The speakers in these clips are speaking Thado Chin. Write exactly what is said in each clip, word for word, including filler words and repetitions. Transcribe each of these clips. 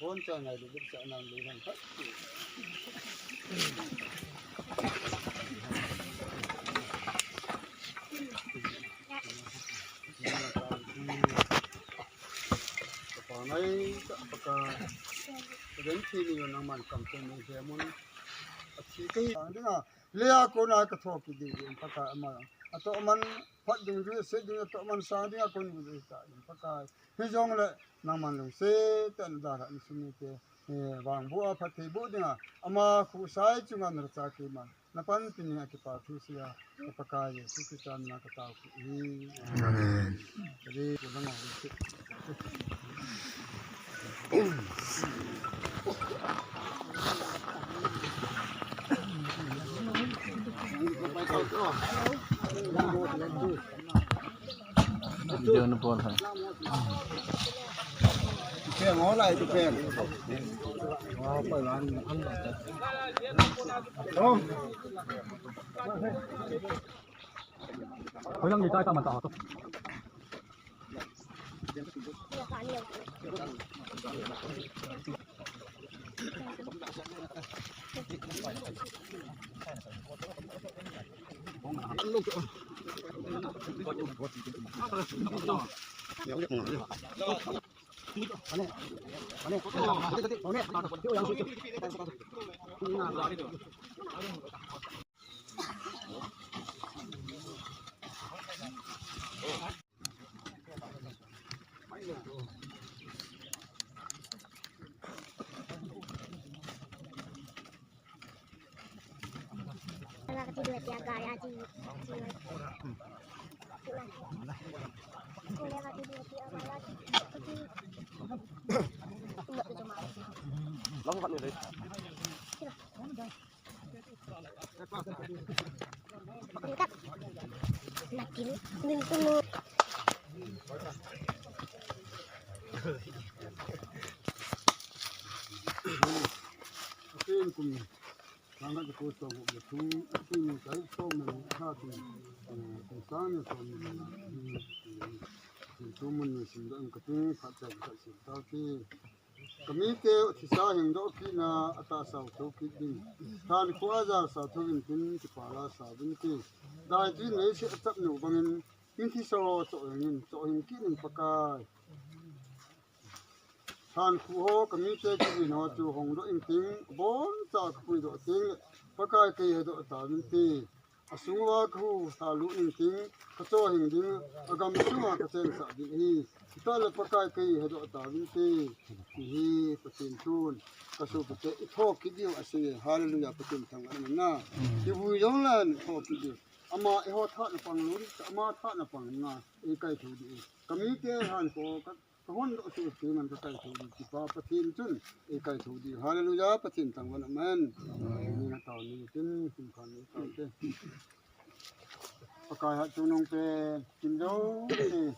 Bon cha ngai du cha nan du nan khat. Ka pa ngai ka pa ka. Ka den thi ni yo nangman kam chen ni he mun. A thi ka hi ang dinga. Lea kona ka thok ki ding in Pakai ama. Atoh man phat ding ding, set ding, atoh man sang ding a kon ding ta in Pakai. Hijongle nangman lungset tah in dalha in sum in te, eh, vangboh a phatthei boh dinga ama khosai chunga na cha keiman na panpi ning a kipa thu sia, ka Pakai Jesu Christa mina ka tao kit e. Amen. Amen. Ka dei ko langa lungset. Video na pon hai. Pen, ngol lai tu pen. Oh, pa lan an la. Oh. Hoi lang ni tai ta man ta ha to. Akin kum, sangat ko to ko tu, akin kai to men ha tu, eh, kum sang ne to men, eh, tu mun ne sim da ka tu, ka ta ka sim ta ti. Kamite thisa hingdoh kitna atahsa u thokit ding. Thankho a jasa thou intin, kipah lasa uvin ti. Daitui in leiset achapnu bangin, mithi soh choh hingin, choh hing kit in Pakai. Thankho ho, kamite kivin ho chu hongdoh intin, aboncha kapuidoh teng le, Pakai kei hedoh tauvin ti. Asung uva kahu thalut intin, kachoh hing ding, agam sunga kachensah ding ahi. Hita le Pakai kei hedoh tauvin ti. Hihi Pathen thun, kasopite ithoh kit diu asei. Hallelujah, Pathen thangvah in amen. Kivui jong le ithoh kit diu. Ama eiho thahatna pang lou, ama thahatna pang nga, eikaithou diu. Kamite thankho, ka Kahon doh sese man kakaithou ding, kipa Pathen chun eikaithou ding. Hallelujah, Pathen thangvah in amen. Ni na tao ni tin, kum khan ni tao te. Pakai hatchungnung te, kin jo te,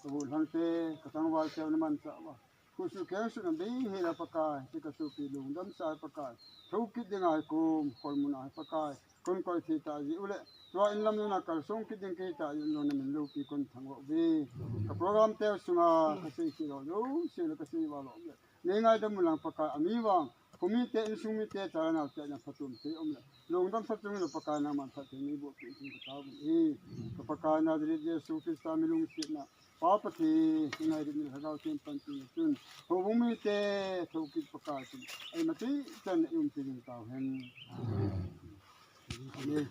kabu lang te, katangval te, na manchah uva. Khusu keng su na bei hela Pakai, ti kasopi lungdam sa Pakai. Thokit ding ahi kum, khol mun ahi Pakai. Kon koi thei ta ji u le, tua in lam na kalsong kit ding kei ta ji u le, na min loupi kon thangvah uve. Ka program te sunga kasei kit lou, lou sei le kasei va lou le. Nei ngaidam u lang Pakai, ami vang, khomi te, insung mi te, cha nao te, na phatum te um le. Lungdam sa chung le Pakai nangman phatthei nei boh peh in tin ka tao uve. Ka Pakai Nazareth Jesu Christa mi lungsetna, Pa Pathen, hinai rin ni lhagao chen pan tin chun. Houbung mite, thokit Pakai chun. Ei mati chan ei umpi ding tao hen. Amen.